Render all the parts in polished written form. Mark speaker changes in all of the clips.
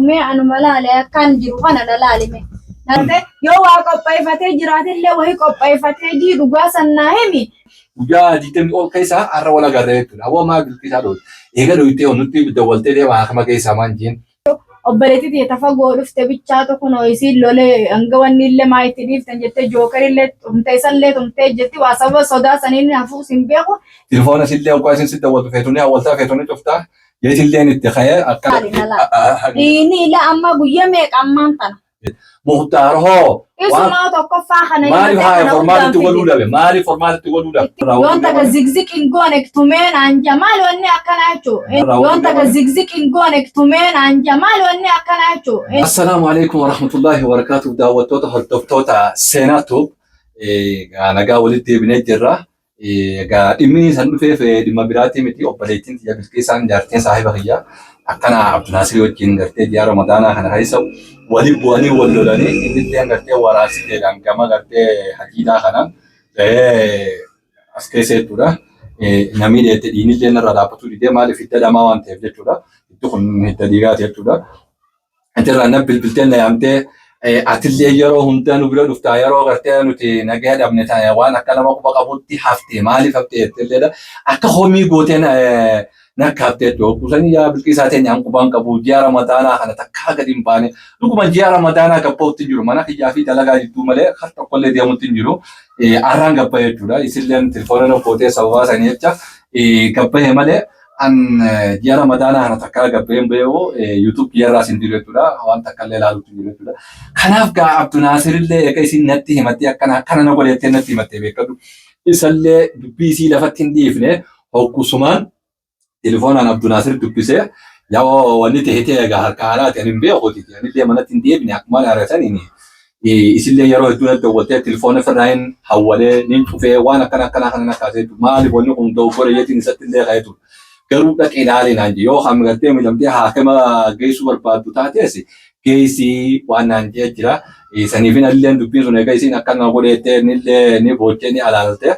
Speaker 1: Mee anuma laale akkaan jiru kana na laali mee. Narte yoo waa qopheeffatee jiraatillee wahii qopheeffatee jii dhugaa san naa himi.
Speaker 2: Guyyaa 20 ol keessaa har'a wal agarree jechuudha. Aboo maa bilqisaa dhooti. Eega dhoytee nutti dawwaltee deema haakama keessaa maan jeen.
Speaker 1: Obboleettii tiyya ta fagoo dhufte bichaatu kunoo isiin lolee hanga wanni illee maa itti dhiiftan jettee jookerillee tumtee isallee tumtee jetti waa sababa sodaa saniin hafuus hin beeku.
Speaker 2: Telefoona sillee hoggaa isin si dawwaltu feetu ni hawwaltaa feetu ni cuftaa. Jeetilleen itti ka'ee akka.
Speaker 1: Laali na laali. Dhiini ila amma guyya meeqa ammaan tana.
Speaker 2: Muhtaar hoo.
Speaker 1: Isumaa tokkoffaa kana
Speaker 2: Maaliif
Speaker 1: himatee
Speaker 2: haa
Speaker 1: kana
Speaker 2: formaatitti
Speaker 1: hundaan
Speaker 2: godhuu
Speaker 1: fide.
Speaker 2: dhabe? Maaliif formaatitti godhuu dhabe?
Speaker 1: Yoon takka zigzig hin goone tumeen anja maali wanni akkanaa jechuu. Yoon takka zigzig hin goone tumeen anja maali wanni akkanaa jechuu.
Speaker 2: Assalaamu alaikum warahmatullahi wabarakatuh daawwattoota hordoftoota Seenaa Tube nagaa walitti deebinee jirra. Egaa dhimmi san dhufeef dhimma biraatii miti obboleettiin tiyya Bilqiisaan jaartiin saahiba kiyya akkana Abdunaasirii wajjin gartee ji'a Ramadaanaa kana keessa wali bu'anii wal lolanii inni illee gartee waraasiteedhaan gama gartee hadiidaa kana as keessa jechuudha. Namni dheette dhiinillee narraa dhaabbatuu didee maaliif hidda dhamaa waan ta'eef jechuudha. Hiddi kun hidda dhiigaati jechuudha. Achirraa na bilbiltee na yaamtee atillee yeroo hundaa nu bira dhuftaa yeroo gartee nuti nagaya dhabne taane waan akka nama quba qabutti hafte maaliif hafte jetteelleedha. Akka homii gootee na kaafte jechuudha. Kusanii yaa bilqiisaa teenya an qubaan qabu ji'a ramadaanaa kana takkaa gadi hin baane. Dhuguma ji'a ramadaanaa gabba'utti hin jiru. Mana kiyyaa fi dalagaa jidduu malee har tokkollee deemutti hin jiru. Arraan gabba jechuudha. Isilleen telefoona na gootee sababaa sanii jecha gabbahe malee An ji'a Ramadaanaa kana takkaa gabbeen beeku YouTube kiyyarraas hin jiru jechuudha. Waan takka illee ilaaluutti hin jiru jechuudha. Kanaaf gaa Abdunaasir illee eega isin natti himattee akkana akkana na godhe jettee natti himattee beekadhu. Isallee dubbii isii lafatti hin dhiifne hoggusumaan telefoonaan Abdunaasir dubbisee yaa wanni ta'e ta'e egaa harka haalaati ani hin beekuuti. Anillee manatti hin deebine akkuma argataniin Isillee yeroo hedduu natti dawwaltee telefoona ofirraa hin hawwalee nin cufee waan akkana akkanaa kana na kaasee maaliif wanni kun dogoggora jeetiin isatti illee ka'ee ture. Garuu dhaqee ilaalee naan jee yoo kan gartee miidhamtee haakima geessuu barbaaddu taates geessii waan naan jee jira. Saniifin alilleen dubbiin sun egaa isiin akkana godheettee innillee ni boochee ni alaalte.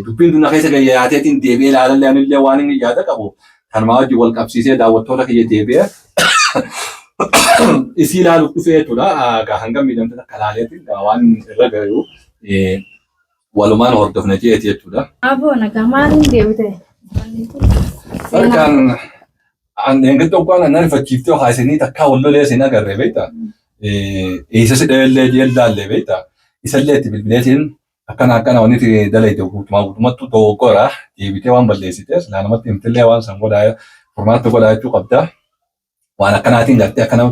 Speaker 2: Dubbiin tun na keessa gad yaateetiin deebi'ee ilaalallee anillee waan inni yaada qabu kanumaa wajjin wal qabsiisee daawwattoota kiyya deebi'ee isii ilaaluuf dhufee jechuudha. Egaa hangam miidhamte takka ilaaleetiin egaa waan irra gahu walumaan hordofna jeeti jechuudha.
Speaker 1: Aboo nagaa maaliin deebite?
Speaker 2: Harkaan an eeggattu waan na rifachiiftee haa isinii takkaa wal lolee isin agarre beektaa? Eessa si dheellee jeellaallee beektaa? Isallee itti bilbileetiin Akkana akkana wanni ati dalayde guutumaa guutumattuu dogoggora deebitee waan balleessite silaa namatti himtillee waan san godhaa furmaata godhaa jechuu qabda. Waan akkanaatiin gartee akkana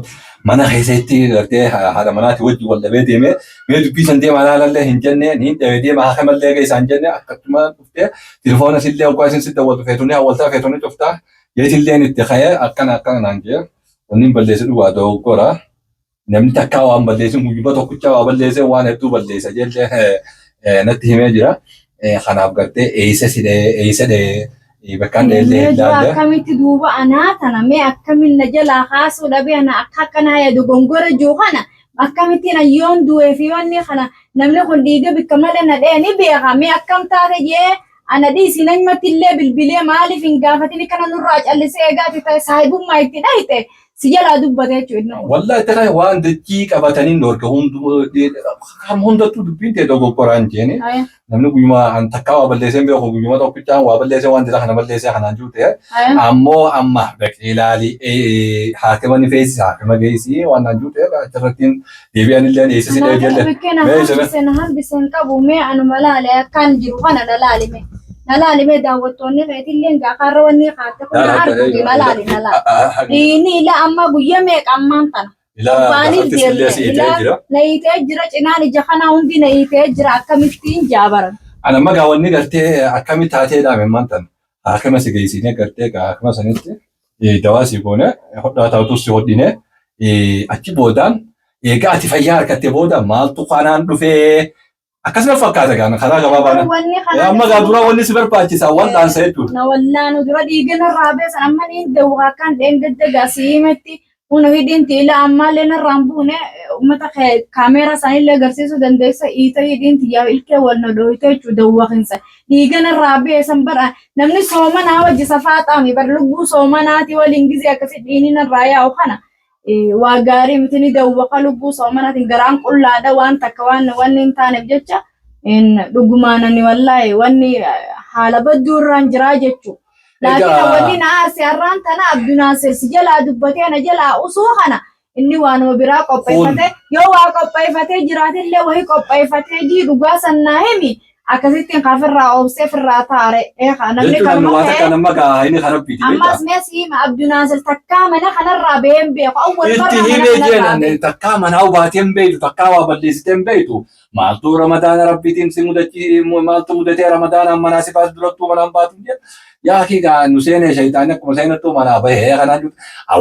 Speaker 2: mana keessatti gartee haadha manaati wajji wal dhabee deemee mee dubbii san deemaa laalallee hin jenne niin dhabe deema haakamallee geessaa hin jenne akkatuma dhuftee telefoona sillee hoggaa isin si dawwaltu feetu ni hawwaltaa feetu ni cuftaa jeetilleen itti ka'ee akkana akkana naan jee wanni hin balleesse dhugaa dogoggora. Namni takkaa waan balleessin guyyuma tokkichaa waa balleessee waan hedduu balleessa jedhee natti himee jira. Kanaaf gartee eessa si dha'ee eessa dha'ee bakkaan dha'ellee
Speaker 1: Mee
Speaker 2: hin
Speaker 1: dura
Speaker 2: laalle.
Speaker 1: akkamitti duuba anaa tana mee akkamin na jalaa kaasuu dhabee ana akka akkanaa yaadu gongora jiru kana akkamittiin an yoon du'ee fi wanni kana namni kun dhiiga bikka malee na dha'e ni beeka mee akkam taate jee ana dhiisi nanyumatti illee bilbilee maaliif hin gaafatin kana nurraa callisee eegaati ta'e saahibummaa itti dhayxe si jalaa dubbate jechuudha inni kun.
Speaker 2: Wallahi ta'e waan dachii qabatanii dhorke kam hundattuu dubbiin ta'e dogoggoraan jeeni.
Speaker 1: Aya,
Speaker 2: Namni guyyuma an takkaa waa balleessee hin beeku guyyuma tokkichaan waa balleessee waan dila kana balleessee kanaan jiru ta'e.
Speaker 1: Aya.
Speaker 2: Ammoo amma dhaqee ilaali haakima ni feesisa haakima geessi waan naan jiru ta'e achirrattiin deebi'an illee eessisi
Speaker 1: Kanaafuu
Speaker 2: dheejellee.
Speaker 1: bikkee na
Speaker 2: Mee isa
Speaker 1: hambise na hambise hin qabu mee anuma laale akkaan jiru kana na laali mee. Na laali mee daawwattoonni keetillee gaafaarra wanni kaatte kun na arguuti na laali na laali. Dhiini ila amma guyya meeqa ammaan tana.
Speaker 2: Ilaa
Speaker 1: Torbaaniif
Speaker 2: gaafatti sillee
Speaker 1: deemne
Speaker 2: si hiitee
Speaker 1: ilaa
Speaker 2: jira.
Speaker 1: na hiitee jira cinaan ija kanaa hundi na hiitee jira akkamittiin jaabaran.
Speaker 2: Ana amma gaa wanni gartee akkami taatee dhaame ammaan tan haakima si geessinee gartee gaa haakima sanitti dawaa si goone hodhaa taatuus si hodhine achi boodaan egaa ati fayyaa harkatte booda maaltu kanaan dhufee akkasuma fakkaata gaa karaa gabaabaan.
Speaker 1: Wanni kana
Speaker 2: Amma gaa dura wanni si barbaachisa wal dhaansa jechuudha.
Speaker 1: Na wallaanu dura dhiiga narraa beesan amma niin dawwa akkaan dheengadda gaa siimatti kun hidhiin tiila ammaallee narraan buune uummata kaameeraa isaaniillee agarsiisuu dandeessa iita hidhiin tiyyaa ilkee wal na dhooyte jechuudha dawwa kinsa dhiiga narraa beesan bara namni soomanaa wajji safaa xaami bar lubbuu soomanaati waliin gizee akkasi dhiini narraa yaa'u kana. Waa gaarii miti ni dawwaqa lubbuu soomanaatiin garaan qullaadha waan takka waan wanni hin taaneef jecha dhugumaan ani wallaahi wanni haala badduu irraan jiraa jechuudha. Laakiin wanni na aarse har'aan tana Abdunaasir si jalaa dubbatee na jalaa usuu kana inni waanuma biraa qopheeffate yoo waa qopheeffatee jiraatillee wahii qopheeffatee jii dhugaa san naa himi akkasittiin kafirraa obsee firraa taare namni
Speaker 2: Jechuun namni
Speaker 1: kanuma
Speaker 2: waan takka
Speaker 1: ta'e
Speaker 2: nama gaa inni kan rabbiiti beektaa.
Speaker 1: ammas mee si hima Abdunaasir takkaa mana kanarraa bahee hin beeku awwal
Speaker 2: Itti
Speaker 1: marra mana
Speaker 2: himee
Speaker 1: kanarraa
Speaker 2: jeenan
Speaker 1: bahe.
Speaker 2: takkaa manaa hubaatee hin beektu takkaa waa balleessitee hin beektu maaltu ramadaana rabbiitiin si mudachi maaltu mudatee ramadaana manaa si baas durattuu manaan baatu jedha. Yaa kii gaa nu seenee shayitaanni akkuma seenattuu manaa bahee kanaan jiru.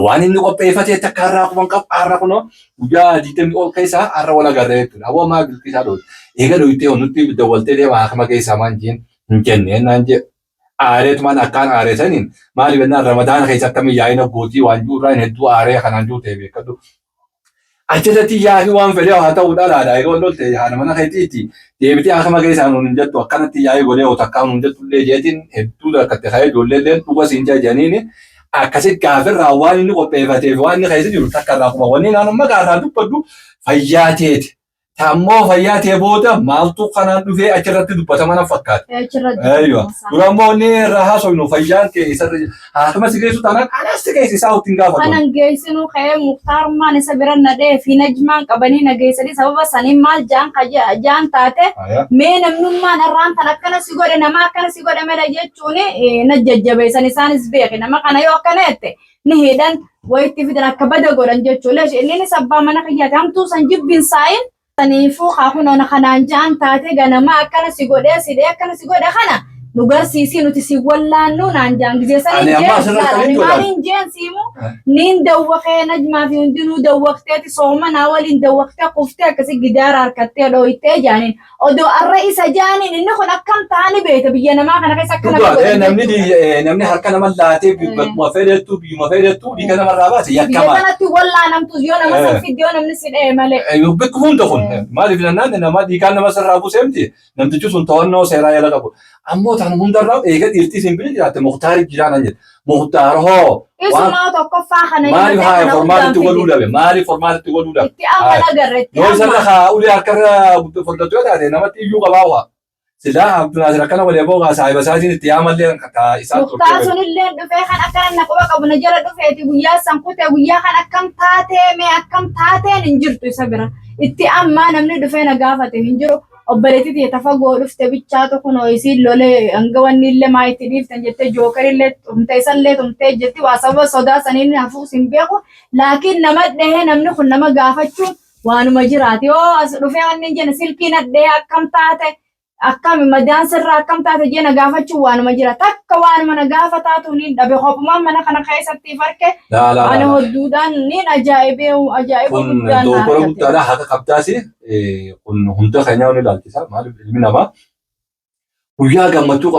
Speaker 2: Waan inni qopheeffatee takka har'aa kuban qabu har'a kunoo guyyaa 20 ol keessaa har'a wal agarree jechuudha. Hawwa maa bilqisaa dhooti. Eega dhoyitee nutti dawwaltee deema haakama keessaa maan jeen hin jenne naan jee. Aareetumaan akkaan aaree saniin maaliif jennaan ramadaana keessa akkamiin yaa'ina gootii waan jiru irraa hedduu aaree kanaan jiru ta'e beekadhu. Achirratti yaa'ii waan fedhe haa ta'u dhalaadha eega wal lolte haadha mana keetiiti deebitee haakama keessaa nuun hin jettu akkanatti yaa'ii godhee hoo takkaa nuun jettu illee jeetiin hedduu rakkatte ka'ee ijoollee illee dhuga siin jajaniini akkasi gaafirraa waan inni qopheeffatee fi waan inni keessa jiru takka irraa kuma wanni naan amma gaarraa dubbadhu fayyaa teeti. Ammoo fayyaa tee booda maaltu kanaan dhufee achirratti dubbatama na fakkaata.
Speaker 1: Achirratti
Speaker 2: Aywa. Dura ammoo inni irraa haasofnu fayyaan kee isarra jira. Haakima si geessu taanaan anas si geessi isaa ittiin gaafatu.
Speaker 1: Kanan geessinu ka'ee muktaarummaan isa bira na dhee fi najmaan qabanii na geessanii sababa saniin maal jaan jaan taate mee namnummaan irraan tan akkana si godhe nama akkana si godhe mala jechuun na jajjabeessan isaanis beeki nama kana yoo akkana jette ni hidhan wayitti fidan akka bada godhan jechuudha. Innis abbaa mana kiyyaati hamtuu san jibbiin saayin saniifuu haa kunoona kanaan ja'an taate ganama akkana si godhee si dhee akkana si godhe kana nu garsiisii nuti si wallaannu naan ja'an gizee
Speaker 2: Ani
Speaker 1: saniin
Speaker 2: amma
Speaker 1: jeen
Speaker 2: asirratti
Speaker 1: ani
Speaker 2: kan
Speaker 1: maaliin jeen siimu niin dawwaqee najmaa fi hundinuu dawwaqteeti soomanaa waliin dawwaqtee kuftee akkasi gidaara harkattee dhooytee jaaniin odoo arra isa jaaniin inni kun akkam ta'ani beekta biyya namaa kana keessa akkana
Speaker 2: Dhugaadha.
Speaker 1: godhan
Speaker 2: Namni
Speaker 1: jechuudha.
Speaker 2: namni harka nama laatee bakkuma fedhettu biyyuma fedhettu dhiiga namarraa baase
Speaker 1: Biyya
Speaker 2: yakkamaa.
Speaker 1: kanatti wallaanamtus yoo nama san fidde yoo namni si dhee malee.
Speaker 2: Bakki hunda kun maaliif jennaan nama dhiigaan nama sirraa buusee miti namtichi sun to'annoo seeraa jala qabu. Ammoo tan hundarraa eega dhiirtii siin bira jiraatte Muktaari jiraa nan jedhe. Muktaar hoo
Speaker 1: Isumaa tokkoffaa kana
Speaker 2: maaliif
Speaker 1: himatee
Speaker 2: haa
Speaker 1: kana
Speaker 2: formaatitti
Speaker 1: hundaan
Speaker 2: godhuu
Speaker 1: fide.
Speaker 2: dhabe maaliif formaatitti godhuu dhabe.
Speaker 1: Itti amma nagarre itti
Speaker 2: Yoo isarra
Speaker 1: amma.
Speaker 2: haa ulee harkarra furdatu yoo taate namatti iyyuu qabaa waa. Silaa Abdulaziz akkana walii boogaa saahiba isaatiin itti yaamallee isaan
Speaker 1: Muktaar
Speaker 2: turte.
Speaker 1: sunillee dhufee kan akkana na quba qabu na jala dhufeeti guyyaa san kutee guyyaa kan akkam taatee mee akkam taateen hin jirtu isa bira. Itti ammaa namni dhufee na gaafate hin jiru. Obboleettii tiyya tafa goo dhufte bichaatu kunoo isiin lolee hanga wanni illee maa itti dhiiftan jettee jookarillee tumtee isallee tumtee jirti waa sababa sodaa saniin hafuus hin beeku. Laakiin nama dhahee namni kun nama gaafachuun waanuma jiraati. Yoo as dhufee wanni hin jenne silkii nadhee akkam taate akkam madaan sirraa akkam taate jee na gaafachuun waanuma jira. Takka waanuma na gaafataatu niin dhabe kophumaan mana kana keessatti farke
Speaker 2: Laa laa
Speaker 1: ani
Speaker 2: laa.
Speaker 1: hodduudhaan niin ajaa'ibee ajaa'iba
Speaker 2: Kun
Speaker 1: guddaan na
Speaker 2: dogoggora
Speaker 1: argate.
Speaker 2: guddaadha haqa qabdaas kun hunda keenyaa ni ilaalchisa. Maaliif ilmi namaa guyyaa gammachuu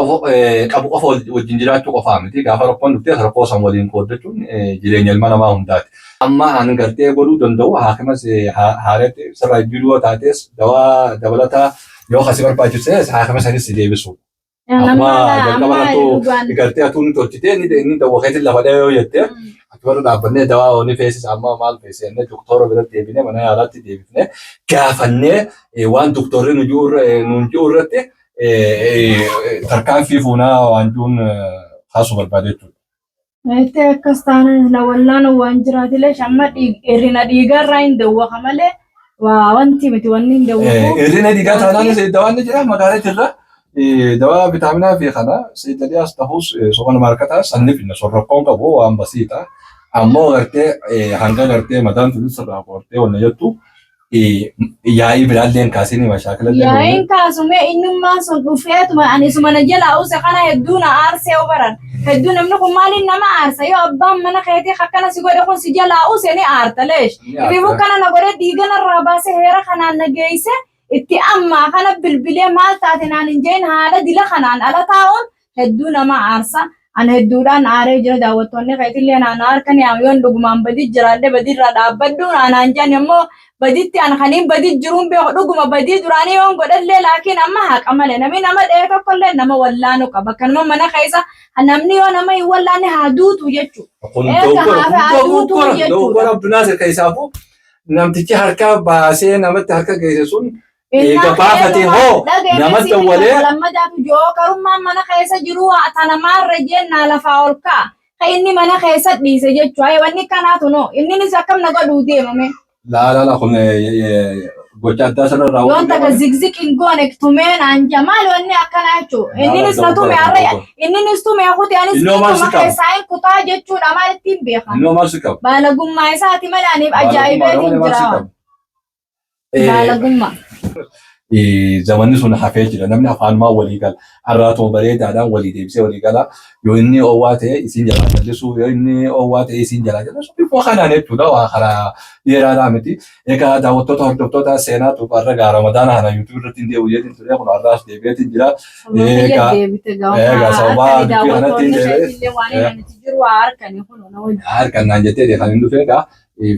Speaker 2: qabu qofa wajjin jiraachuu qofaa miti. Gaafa rakkoon dhuftee rakkoo san waliin qooddachuun jireenya ilma namaa hundaati. Amma an gartee godhuu danda'u haakimas haareetti sirraa jijjiiruu yoo taates dawaa dabalataa yoo kasi barbaachises haakima sanis si deebisu. Akkuma jalqaba irrattuu gartee atuu ni tolchitee inni dawwakeetiin lafa dhahee yoo jettee ati warra dhaabbannee dawaa ni feesisa amma maal feesise jennee doktora biratti deebinee mana yaalaatti deebifnee gaafannee waan doktorri nu jiru irratti tarkaanfii fuunaa waan jiruun kaasuu barbaade jechuudha.
Speaker 1: Itti akkas taanaan la wallaan waan jiraatilee shamma hirrina dhiigarraa hin dawwaka malee waa wanti miti wanni hin dawwaku.
Speaker 2: Hirrina dhiigaa taanaanis dawaan ni jira magaalaa jirra. Dawaa vitaaminaa fi kana seetaliyaas ta'us soqona maarkataas sanni finna sorrokkoon qabu waan basiidha. Ammoo gartee hanga gartee mataan tuni sirraa qortee wanna jettu yaa'ii biraallee hin kaasini mashaakila.
Speaker 1: Yaa'iin kaasumee innummaan sun dhufeetuma ani isuma na jalaa use kana hedduu na aarsee baran. Hedduu namni kun maaliin nama aarsa yoo abbaan mana keetii akkana si godhe kun si jalaa use ni aarta leesh. Ifiifuu kana na godhe dhiiga narraa baasee heera kanaan na geesse itti ammaa kana bilbilee maal taate naan hin jeen haala dila kanaan ala taa'uun hedduu nama aarsa. Ana hedduudhaan aaree jira daawwattoonni keetillee naan harkan yoon dhugumaan badii jiraadhe badiirraa dhaabbadhu anaan jedhan immoo baditti an kaniin badii jiruun beeku dhuguma badii duraanii yoon godhallee laakiin amma haqa malee namni nama dha'ee tokkollee nama wallaanu qaba. Kanuma mana keessa namni yoo nama hin wallaanne haa duutu jechuudha.
Speaker 2: Kun
Speaker 1: Eega
Speaker 2: dogoggora
Speaker 1: hafe haa duutu
Speaker 2: dogoggora
Speaker 1: jechuudha.
Speaker 2: dogoggora Abdunaasir keessaafuu namtichi harka baasee namatti harka geesse sun eega baafate hoo namatti awwalee
Speaker 1: Lammadaatu jookarummaan mana keessa jiru tanamaarra jennaa lafaa ol ka'a. Ka inni mana keessa dhiise jechuudha. Wanni kanaatu no. Inninis akkam na godhuu deemame.
Speaker 2: Laa laa laa kun gocha addaa sana
Speaker 1: Yoon
Speaker 2: raawwatu
Speaker 1: takka zigzig hin goone tumeen anja maali wanni akkanaa jechuudha. Inninis na tume har'a inninis tume kuti anis
Speaker 2: Innoo maal si
Speaker 1: tuma
Speaker 2: qaba?
Speaker 1: keessaa hin kutaa jechuudha maal ittiin beekan.
Speaker 2: Innoo maal si qaba?
Speaker 1: Baalagummaa isaati malee aniif ajaa'ibeetiin
Speaker 2: Maal si
Speaker 1: jira.
Speaker 2: qaba?
Speaker 1: Baalagummaa.
Speaker 2: Zamanni sun hafee jira. Namni afaanumaa walii gala. Arraatuma bareedaadhaan walii deebisee walii gala. Yoo inni oowwaa ta'e isin jalaa jallisuu, yoo inni oowwaa ta'e isin jalaa jallisuu. Bifuma kanaan jechuudha. Waa karaa dheeraadhaa miti. Egaa daawwattoota hordoftoota seenaatu har'a gaa Ramadaana kana YouTube irratti hin deebi'u jeetiin ture. Kun har'aas deebi'eetiin jira. Egaa egaa sababaa dubbii kanatti hin deebi'e. Harkannaan jettee kan hin dhufe egaa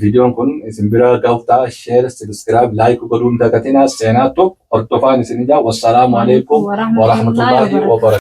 Speaker 2: viidiyoon kun isin bira gahuuf ta'a. Share, subscribe, like godhuun dagatinaa. Seenaatu hordofaan isin ijaa. Wassalaamu alaikum warahmatullahi wabarakatuh.